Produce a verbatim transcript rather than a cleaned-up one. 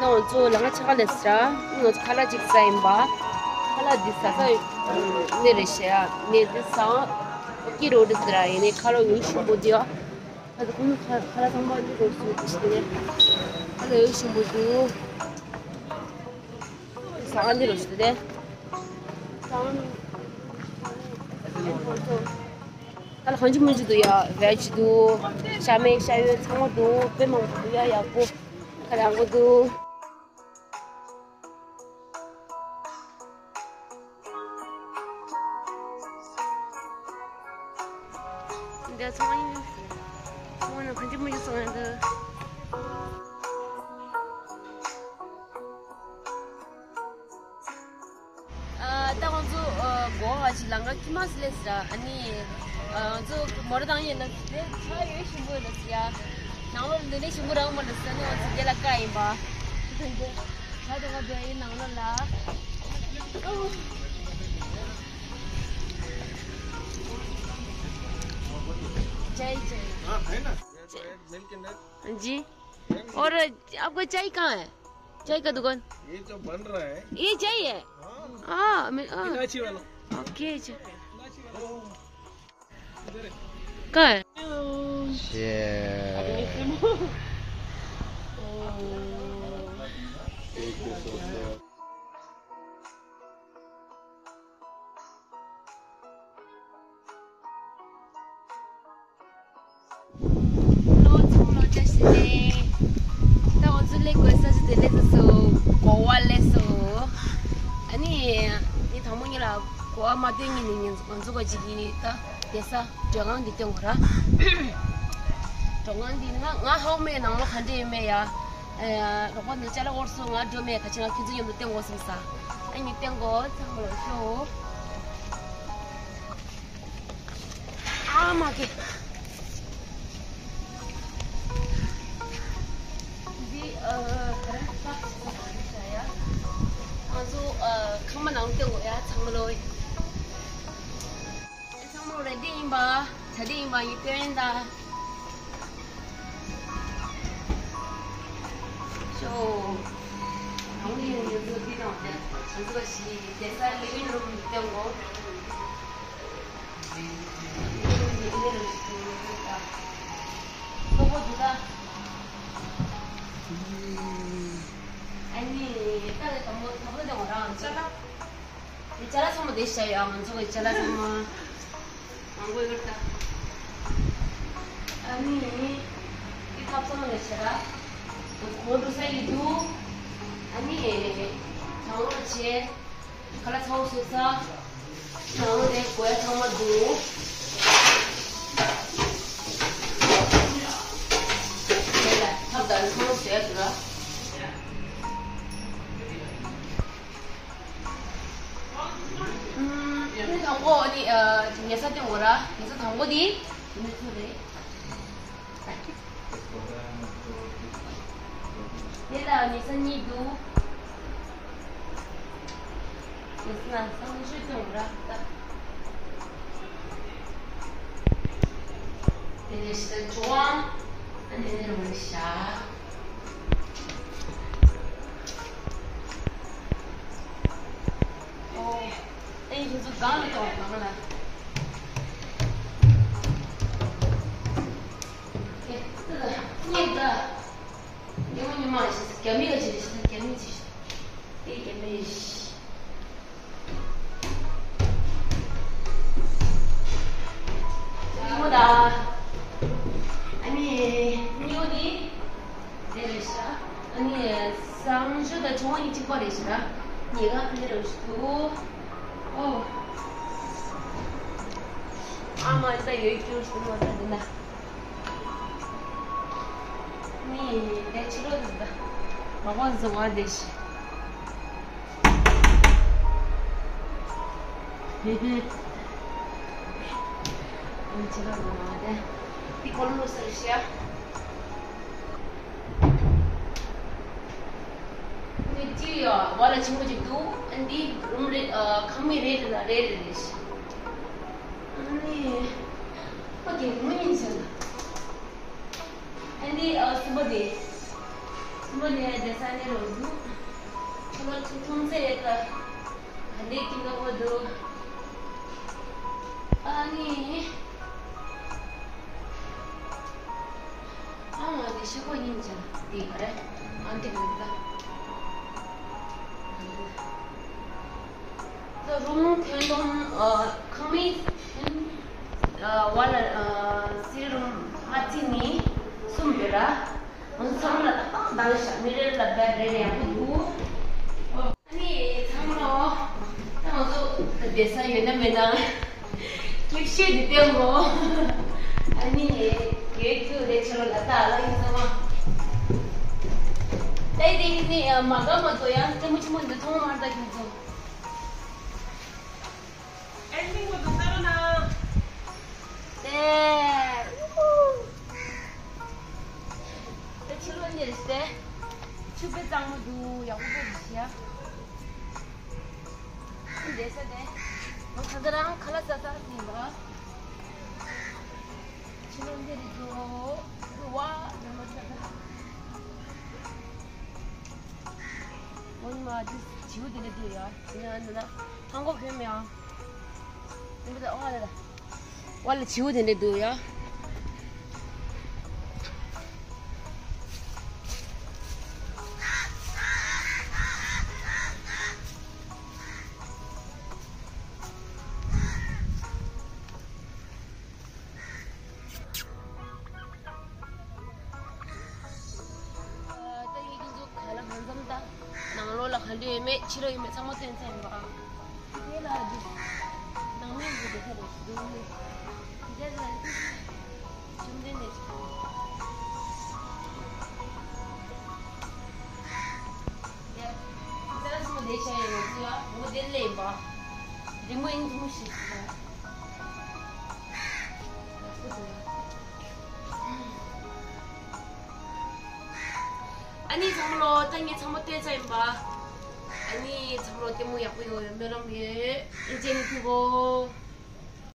ང་ཚོ་ལམ་ཁ་ཆག་ལས་ར། ང་ཚོ་ཁ་ལག་ཅིག་ཟ་ཡིན་པ། ཁ་ལག་འདི་ཟ་ས་ནས་རེད་ཤག་ནས་འདི་ཟ། ཨོ་ཀི་རོ་འདི་ཟ་ར་ཡིན་ནས་ཁ་ལག་ཡུན་ཞིམ་པོ་འདི་ཡ། ཁ་ལག་ཁོང་ཁ་ཁ་ལག་ཚང་མ་འདི་རོ་སུ་འདི་ཞིག་ནས། ཁ་ལག་ཡུན་ཞིམ་པོ་འདུག་ཟ་ག་འདི་རོ་སུ་དེ། ད་ལ་གང་ཅི་མང་ཅི་འདུག་ཡ། ཝེ་ཇི་འདུག་ཤ་མེད་ཤ་ཡོད་ཚང་མ་འདུག་དཔེ་མང་པོ་འདུག་ཡ། ཡག་པོ་ཁ་ཡག་པོ་འདུག་འདི་ཚང་མ་ཡིན། ཚང་མ་ནང་གང་ཅི་མང་ཅི་སོང་ཡ་འདུག་ཨ། ད་ང་ཚོ་ཨ་གོ་བ་ཅིག་ལམ་ཁ་ཁྱི་མ་སི་ལེ་སི་ར། ཨ་ནི་ཨ་ང་ཚོ་མོ་ར་དང་ཡིན་ན་དེ་ཆ་ཡོད་ཞིམ་པོ་ཡོད་ལ་སི་ཡ། ནང་ལོགས་འདི་ནས་ཞིམ་པོ་རང་མ་ལ་སི་ནི་ང་ཚོ་དེ་ལ་བཀའ་ཡིན་པ། ད་དུང་ང་ཚོ་ཡིན་ནང་ལོགས་ལ། चाय चाय। हाँ, है ना? जी। और आपका चाय कहाँ है? चाय का दुकान? ये जो बन रहा है। ये चाय है? हाँ। हाँ, मैं, हाँ। इलायची वाला। ओके, अच्छा। इलायची वाला। कहाँ है? ལོ་ཚང་ལོ་བཀྲ་ཤིས་བདེ་ལེགས། ད་ང་ཚོ་སླེབས་དགོས་ས་ཆ་དེ་སླེབས་སོང་། གོ་བ་སླེབས་སོང་། ཨ་ནི་ངས་དང་པོ་ཉིད་ལ་གོ་བ་མ་སྟོན་ཉིད་ནས་ང་ཚོ་ག་ཅིག་གིས་ད་བསྡད་ས་མགྲོན་ཁང་འདི་སྟོན་དགོས་ར། མགྲོན་ཁང་འདི་ང་ང་ཧ་གོ་མེད། ནང་ལོགས་ག་འདྲ་ཡོད་མེད་ཡ། ཨ། རོགས་པ་འདི་ཅ་ལག་དབོར་སོང་། ང་འགྲོ་མེད། ག་ཅི་ང་ཁྱེད་ཚོ་མཉམ་དུ་སྟོན་དགོས་བསམ་ས། ཨ་ནི་སྟོན་དགོས། ཚང་མ་ལ་ཤོག་ཨ་མ་ཀེ། འདི་ཨ་ག་རེ་ལྟ་ས་ག་རེ་བྱ་ཡ། ང་ཚོ་ཨ་ཁང་པ་ནང་སྟོན་དགོས་ཡ། ཚང་མ་ལོ། ཚང་མ་རེ་ཌི་ཡིན་པ། གྲ་སྒྲིག་ཡིན་པ་ཡིན་སྟོན་ད། ཤོ། ནང་ལ་ཡོང་ཡོང་འདུག་དེ་དང་དེ་ཚོ་ཞིག་བསྡད་ས་ལི་ཝིང་རུམ་སྟོན་གོ། ལི་ཝིང་རུམ་འདི་འདི་རུ་ཞིག་ཡོང་འདུག་ད། ལྷོག་པོ་འདུག་ད། ཨ་ནི་ད་ལྟ་དང་པོ་དང་པོ་དེ་ང་རང་ཅ་ལག་དེ་ཅ་ལག་ཚང་མ་དེ་བྱ་ཡོད། ང་ཚོ་གི་ཅ་ལག་ཚང་མ་མང་པོ་ཡོད་ད། ཨ་ནི་འདི་ཐབ་ཚང་མ་ལས་བྱེད་ར། གོ་འགྲོ་ས་ཡི་འདུག་ཨ་ནི་གྲང་རླུང་བྱས། ཁ་ལག་ཚང་མ་བཟོས་ས། གྲང་རླུང་དེ་གོ་ཡ་ཚང་མ་འདུག་དེ་ལ་ཐབ་དང་ཚང་མ་བཟོས་འདུག་ར། ཨུམ། དེ་དང་པོ་ནི་ཨ་ཉལ་ས་སྟོན་དགོས་ར། ཉལ་ས་དང་པོ་དེ་དེ་ནས་ཚུར་རེད། དེ་ལ་ཉལ་ས་གཉིས་འདུག་ཉལ་ས་ན་གསང་སྤྱོད་སྟོན་དགོས་ར། དེ་ནས་ཞིག་ད་ཇོ་ཝང་ཨ་ནི་ནི་རུ་ཤ། ཨོ། ཨེ་ཡིན་ཚོ་གང་ལ་གཏོང་གང་ལ། ཨེ་ཙི་ད་ཉེ་ད། ཉི་མ་ཉི་མ་ཞིག་རྒྱ་མི་ལ་ཅི་རེད་ཞིག་རྒྱ་མི་ཅི་ཞིག་དེ་རྒྱ་མི་ཞིག་ཉི་མ་ད། ཨ་ནི་ཉི་མ་དེ། དེ་རེད་ཤག་ཨ་ནི་གསང་སྤྱོད་དང་ཇོ་ཝང་གཉིས་གཅིག་པ་རེད་ཤག་ཉེ་ག་དེ་རེད་ཤག་ཨོ། ཨ་མ་ད་ཡོད་རྒྱུ་ཞིག་མ་ད་འདི་ན། ནི་དེ་ཕྱི་ལོགས་འདི་ད། མ་གོ་འཛི་བ་དེ་ཤི། ཧི་ཧི། ཨ་ཕྱི་ལོགས་འདི་མ་དེ། དེ་གོ་ལོ་ལོ་སར་ཤི་ཡ། འདི་ཅི་ཡ་བ་ལ་ཆེན་པོ་ཅིག་འདུག་ཨ་འདི་རུམ་རེ་ཨ་ཁང་མིག་རེ་རེ་ལ་རེ་རེ་རེ་ཞིག་ཨ་ནི་ཕ་གི་མུ་ཉིན་ཟེར་ན། ཨ་འདི་ཨ་སུ་པ་དེ། ཚང་མ་ནས་བསྡད་ས་ནས་རོགས་འདུག་ཁྱོད་ཚོ་མཐོང་ཚེ་ཡོད་ད། ག་འདྲའི་སྐྱིད་མདོག་པོ་འདུག་ཨ་ནི། ཨ་མ་དེ་ཤི་ཁོ་ཡིན་ཅང་དེ་ག་རེ། ཨ་འདི་ག་རེ་ད། ད་རུམ་ཐེན་དོམ་ཁང་མིག་ཐེན་བ་ལ་སི་རུམ་མ་ཚི་ནི་གསུམ་ཡོད་ར། ཚང་མ་ལ་ཏག་ཏག་བདག་ཤ་མི་རེ་ལ་བད་རེ་རེ་ཡག་པོ་འདུག་ཨ་ནི་ཚང་མ་ལོ། ད་ང་ཚོ་བསྡད་ས་ཡོད་ན་མེད་ན། སྐྱིད་ཤོས་འདི་སྟོན་གོ་ཨ་ནི་ཡོད་རྒྱུ་རེད་ཆ་ལོ་ལ་ད་ལ་ཡིན་ཚང་མ། ད་དེ་ནི་མ་དགའ་མ་དོ་ཡང་ལྟད་མོ་ཆེན་མོ་འདི་མཐོང་མ་ད་ཁྱོད་ཚོ། ཨེ་འདི་ངོ་དུ་ཟེར་ན། ཏེ། ཏེ་ཕྱི་ལོགས་འདིར་སྟེ། ཆུ་དཔེ་གཙང་མོ་འདུག་ཡག་པོ་དཔེ་འདུག་ཤི་ཡ། འདི་ས་ཏེ། ང་ག་ཚ་རང་ཁ་ལག་ཟ་ས་ཟིན་པ། ཕྱི་ལོགས་འདིར་འགྲོ། འགྲོ་བ། འགྲོ་མ་ཐུབ་ད། འོ་ཉི་མ་འདི་བྱིའུ་དེ་འདྲ་འདུག་ཡ། ཡ་འདི་ན་ཧང་གོ་གོན་མེད་ཨང་། འདི་འདྲ་ཨོ་ལ་ལ། ཝ་ལ་བྱིའུ་དེ་འདྲ་འདུག་ཡ། ད་ཡིག་འཛུགས་ག་ལ་གང་འཚམ་ད། ནང་ལོགས་ལ་ག་འདྲ་ཡོད་མེད་ཕྱི་ལོགས་ཡོད་མེད་ཚང་མ་སྟོན་ཚར་ཡིན་པ། དེ་ལ་འདུག་ནང་མི་འདུག་དེ་ཚོ་རེད་འདུག་ནི། དེ་ལ་བཅོམ་ལྡན་འདས་ཀྱི། ཡ། ཙ་ལ་སོང་བ་དེ་བྱ་ཡོད་ནོ་ཙི་ཡ་མོ་དེ་ལས་ཡིན་པ། རི་མོ་ཡིན་ཙི་མོ་ཞིག་ཡ། ཨ་ནི་ཚང་མ་ལོ་ད་ངས་ཚང་མ་བལྟས་ཚར་ཡིན་པ། ཨ་ནི་ཚང་མ་ལོ་ལྟད་མོ་ཡག་པོ་ཡོད་ཡོད་མེད་རམ་ཡོད་ཨིན་ཅེ་ནི་ཐུག་གོ